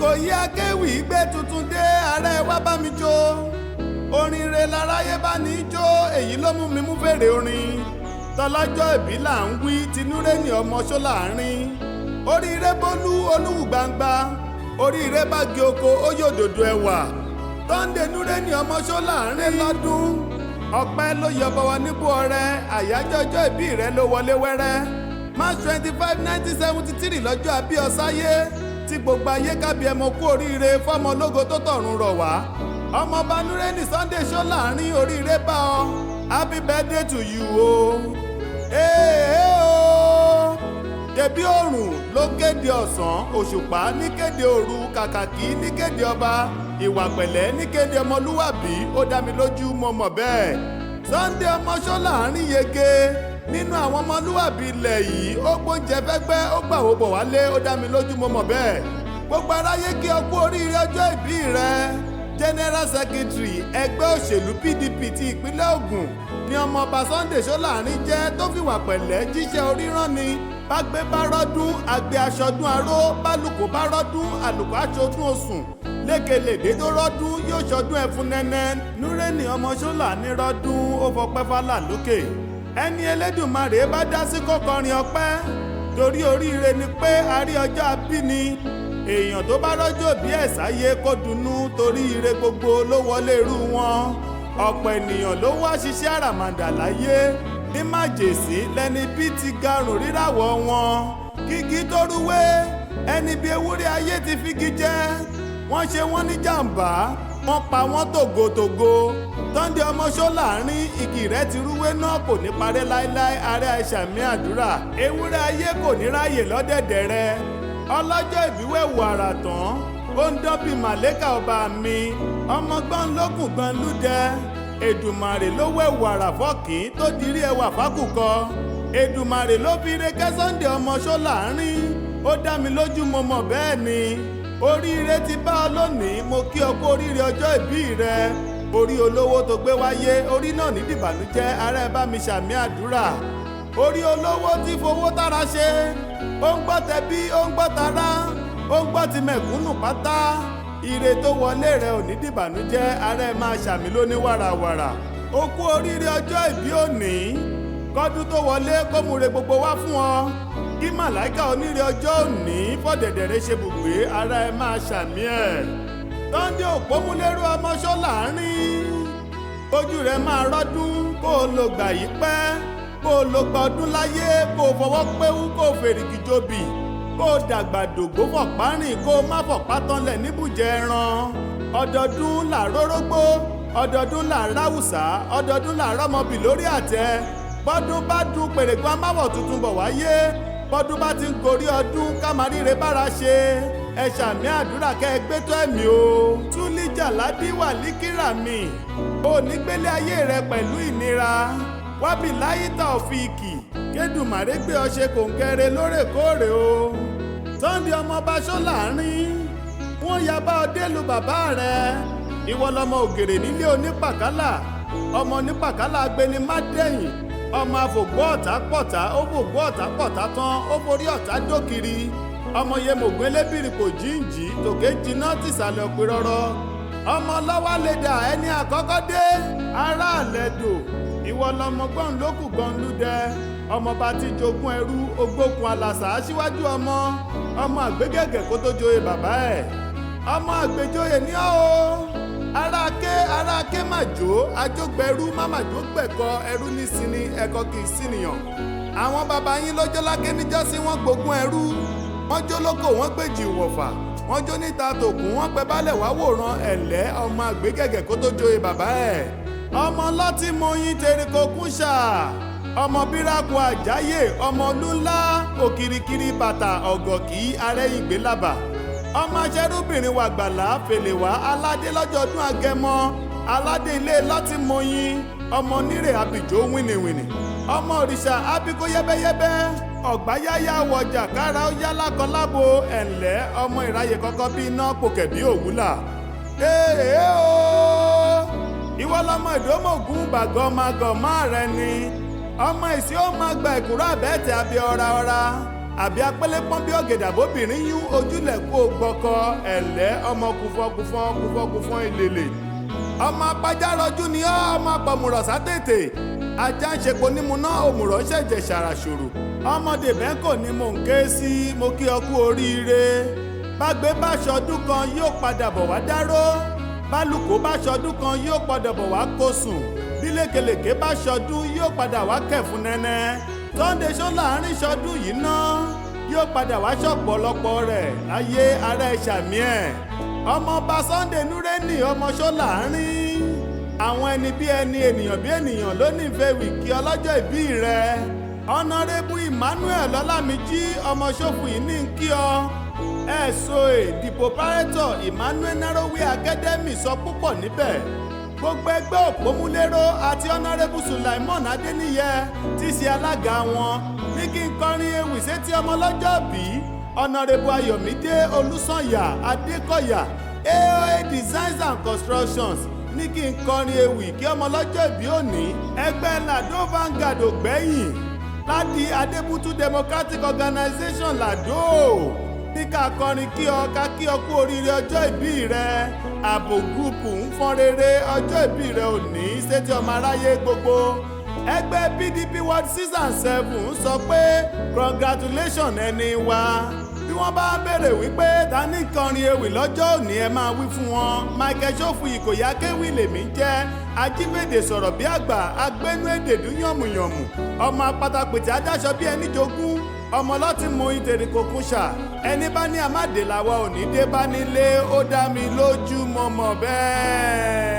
Ìkòyí akéwì gbé tuntun dé, ààrẹ wá bá mi jó. Orin re láráyé bá ní jó, èyí ló mú mi mú fèrè orin. Tọlọ́jọ́ ìbí là ń wí, tinúrẹ́ ní ọmọ ṣó láàrin. Oríire bólú olúwù gbangba, oríire bá gé oko, ó yòdòdó ẹwà. Sunday Núrẹ́ni ọmọ ṣó láàrin lọ́dún. Ọpẹ́ ló yọ bọ̀wọ̀ níbú ọrẹ, àyájọ́ ọjọ́ ìbí rẹ ló wọlé wẹ́rẹ́. March 25, 1973 lọ́jọ́ àbí ọ̀sáyé tí gbogbo ayé kábíyẹ mọ kú oríire fọ́mọ ológo tó tọ̀run rọ̀ wá. Ọmọọba Núrẹ́ni Sunday ṣó láàrin, oríire bá ọ. Happy birthday to you o. Ee o. Ṣebí òrùn ló kéde ọ̀sán, òṣùpá ní kéde òru, kàkàkí ní kéde ọba, ìwà pẹ̀lẹ́ ní kéde ọmọlúwàbí, ó dá mi lójú, mo mọ̀ bẹ́ẹ̀. Sunday ọmọṣọ́ láàrin yege nínú àwọn ọmọlúwàbí ilẹ̀ yìí, ó gbóúnjẹ fẹ́gbẹ́, ó gbà wó bọ̀ wálé, ó dá mi lójú, mo mọ̀ bẹ́ẹ̀. Gbogbo aráyé kí ọ kú oríire ọjọ́ ìbí rẹ. General Secretary ẹgbẹ́ òṣèlú PDP ti ìpínlẹ̀ Ògùn ni ọmọọba Sunday Ṣọ́láàrin jẹ́, tó fìwà pẹ̀lẹ́ jíṣẹ́ oríran ni. Bágbé bá rọ́dún, àgbẹ̀ aṣọdún aró. Bálùkò bá rọ́dún, àlùkò aṣọdún osùn. Lékelèdè tó rọ́dún yóò ṣọdún ẹfun nẹ́nẹ́. Núrẹ́ni ọmọ Ṣọ́lá ní rọ́dún, ó fọpẹ́ fálà lókè. Ẹni Elédùmarè bá dá sí kó kọrin ọpẹ́, torí oríire ni pé a rí ọjọ́ abíni. Èèyàn tó bá rọ́jò bí ẹ̀ sáyé, kó dunnú, torí ire gbogbo ló wọlé irú wọn. Ọ̀pọ̀ ènìyàn ló wá ṣiṣẹ́ àràmàǹdà láyé ní májèsí, lẹni bí ti garùn ríràwọ̀ wọn kíkí tó rúwé. Ẹni bí ewúrẹ́ ayé ti figi jẹ́, wọ́n ṣe wọ́n ní jàǹbá, wọ́n pa wọ́n tògótògó. Sunday ọmọṣọ́ láàrin, igi rẹ̀ ti rúwé náà, kò ní parẹ́ láéláé. Ààrẹ àìsàmì àdúrà, ewúrẹ́ ayé kò ní ráàyè lọ́dẹ̀dẹ̀ rẹ. Ọlọ́jọ́ ìbíwẹ̀wò àrà tán, ó ń dán bíi màlẹ́kà ọba mi. Ọmọ gbọ́n lókùn gbọ́n lúdẹ. Èdùmàrè ló wẹ̀wù àrà fọ́kì tó dirí ẹwà fákùkọ. Èdùmàrè ló fi ire kẹ́ Sunday ọmọṣọ́ láàrin, ó dá mi lójú, mo mọ̀ bẹ́ẹ̀ ni. Oríire ti bá ọ lónìí, mo kí ọ kú oríire ọjọ́ ìbí rẹ. Orí olówó tó gbé wáyé, orí náà ní dìbànújẹ́. Ara ẹ bá mi ṣàmì àdúrà. Orí olówó tí fowó tára ṣe, ó ń gbọ́ tẹbí, ó ń gbọ́ tará, ó ń gbọ́ ti mẹ̀kúnnù pátá. Ire tó wọlé rẹ ò ní dìbànújẹ́. Ara ẹ máa ṣàmì lóní wàràwàrà. Ó kú oríire ọjọ́ ìbí òní. Kọ́dún tó wọlé kó múre gbogbo wá fún ọ, kí màláìka oníire ọjọ́ òní fọ̀dẹ̀dẹ̀ rẹ ṣe bùgbé. Ara ẹ máa ṣàmì ẹ̀. Sunday òpómúlérú ọmọṣọ́ láàrin, ojú rẹ máa rọ́dún, kó o lò gbà yí pẹ́, kó o lò gba ọdún láyé, kó o fọwọ́ péwú, kó o fèrèkì jobì, kó o dàgbà dògbó fọ̀pá rìn, kó o má fọ̀pá tanlẹ̀ níbùjẹ ẹran. Ọdọọdún là rórógbó, ọdọọdún là ráwùsá, ọdọọdún là rọ́mọbì lórí àtẹ. Bọ́dún bá dún pèrègùn amáwọ̀ tuntun bọ̀ wáyé. Bọ́dún bá ti ń gorí ọdún, ká máa ríre bára ṣe. Ẹ ṣàmì àdúrà kẹ́ ẹ gbé tó ẹ̀mí o. Túlí jàládí wà líkìrà mi, ò ní gbélé ayé rẹ pẹ̀lú ìnira. Wábì láyìítà òfìkì kédùmàrè gbé ọ ṣe kòǹgẹ́rẹ́ lóòrèkóòrè o. Sunday ọmọọba Ṣọ́láàrin, wọ́n ya bá ọ délùú bàbá rẹ. Ìwọ lọmọ ògèrè nílé onípàkálà, ọmọ onípàkálà agbeni má dẹ̀yìn, ọmọ àfògbó ọ̀tá pọ̀tá, ó fògbó ọ̀tá pọ̀tá tán, ó forí ọ̀tá dókiri. Ọmọ yemògùn elébìrì kò jíǹjì tòkè jiná tìsàlẹ̀ òpin rọrọ. Ọmọ lọ́wọ́ lè dà ẹni àkọ́kọ́ dé ará àlẹ́dò. Ìwọ lọmọ gbọ́n lókù gbọ́n lúdẹ, ọmọọba ti jogún ẹrú ogbókun alàsà, aṣíwájú ọmọ ọmọ àgbégẹ̀gẹ̀ kó tó joyè bàbá ẹ̀. Ọmọ àgbèjoyè ní ọ́ o. Aráké aráké màjò ajógbẹrú mámàjò gbẹ̀kọ ẹrú nísìnyí, ẹ̀kọ́ kì í sìnìyàn. Àwọn bàbá yín lọ́jọ́ láké níjọ́sí, wọ́n gbógun ẹrú, wọ́n jó lóko, wọ́n gbèjì wọ̀fà, wọ́n jó níta tòkùn, wọ́n pẹ́ balẹ̀ wá wòran ẹ̀lẹ́. Ọmọ àgbégẹ̀gẹ̀ kó tó joyè bàbá ẹ̀. Ọmọ lọ́tí moyin teriko kúṣà, ọmọ bíráku àjáyè, ọmọ olúńlá òkìrìkìrì bàtà ọ̀gọ̀kì arẹ́yìngbé lábà, ọmọ aṣẹ́rúbìnrin wàgbàlá fèlèwá aládé lọ́jọ́ ọdún agẹmọ, aládé ilé lọ́tí moyin, ọmọ onírè àbìjó wìnìwìnì, ọmọ òrìṣà abíkó yẹ́bẹ́yẹ́bẹ́, ọ̀gbáyáyá wọjà kára ó yá lákọlábo. Ẹ̀ǹlẹ́ ọmọ ìráyè kọ́kọ́ bí iná pòkẹ̀bí òwúlà. Ee o, ìwọ lọmọ ìdómògùn bàgọ́magọ̀ má rẹ ni ọmọ ìsí ó máa gba ìkúrọ̀ àbẹ́tẹ̀ abẹ́ ọ̀ra ọ̀ra. Àbí apẹ́lẹ́pọ́n bí ọ̀gẹ̀dẹ̀ àbóbìnrin yún ojúlẹ̀ kó gbọ́kọ ẹ̀lẹ́ ọmọ kúfọ́kúfọ́ kúfọ́kúfọ́ ìlèlè. Ọmọ apájárọjú ni ọ́, ọmọ apọ̀mùrọ̀ sátètè. Ajá ń ṣepo nímúná, òmùrọ̀ ṣẹ̀jẹ̀ ṣàràṣòro. Ọmọdé bẹ́ńkò ni mò ń ké sí, mo kí ọ kú oríire. Bágbé bá ṣọdún kan yóò padà bọ̀ wá dáró. Bálùkò bá ṣọdún kan yóò padà bọ̀ wá kósùn. Bí lékelèké bá ṣọdún yóò padà wá kẹ̀fún nẹ́nẹ́. Sunday Ṣọ́láàrin ṣọdún yìí ná yóò padà wá ṣọ̀pọ̀lọpọ̀ rẹ̀ láyé ara ẹ̀ ṣàmì ẹ̀. Ọmọọba Sunday Nureni ọmọ Ṣọ́láàrin. Àwọn ẹni bí ẹni, ènìyàn bí ènìyàn ló ní ìfẹ́ wìkì ọlọ́jọ́ ìbí rẹ̀. Ọ̀nàrẹ́bù Emmanuel Ọlámìjí ọmọ ṣòfò yìí ní kí ọ. SOA dìbò párẹ́tọ̀ Emmanuel Narowe Academy sọ púpọ̀ níbẹ̀. Gbogbo ẹgbẹ́ òpómúléró àti Ọ̀nàrẹ́bù Sulaimon Adéníyẹ tí í ṣe alága wọn ní kí n kọrin ewì sétí ọmọ lọ́jọ́ bí. Ọ̀nàrẹ́bù Ayọ̀mídé Olúsànyà Adékọ̀yà AOA Designs and Constructions ní kí n kọrin ewì kí ọmọ lọ́jọ́ ìbí òní. Ẹgbẹ́ Lado Vanguard ògbẹ́yìn Ládi Adébútú Democratic Organization Lado ní ká kọrin kí ọ, ká kí ọ kú oríire ọjọ́ ìbí rẹ. Ààbò gúrúùpù ń fọ́n rere ọjọ́ ìbí rẹ òní sétí ọmọ aráyé gbogbo. Ẹgbẹ́ PDP Ward 6 and 7 sọ pé congratulation ẹni wa. Bí wọ́n bá béèrè wípé ta ní kọrin ewì lọ́jọ́ òní, ẹ máa wí fún wọn. Michael Ṣófù Ìkòyí Akéwì lèmi jẹ́, ajíbèdè sọ̀rọ̀ bí àgbà, agbénú èdè dún yànmùyànmù, ọmọ apatapètè adáṣọ bí ẹni jogún, ọmọ lọ́tí mu ìtèrè kòkun ṣà. Ẹni bá ní àmàdé làwa ò ní dé bá nílé, ó dá mi lójú mọ̀mọ́ bẹ́ẹ̀.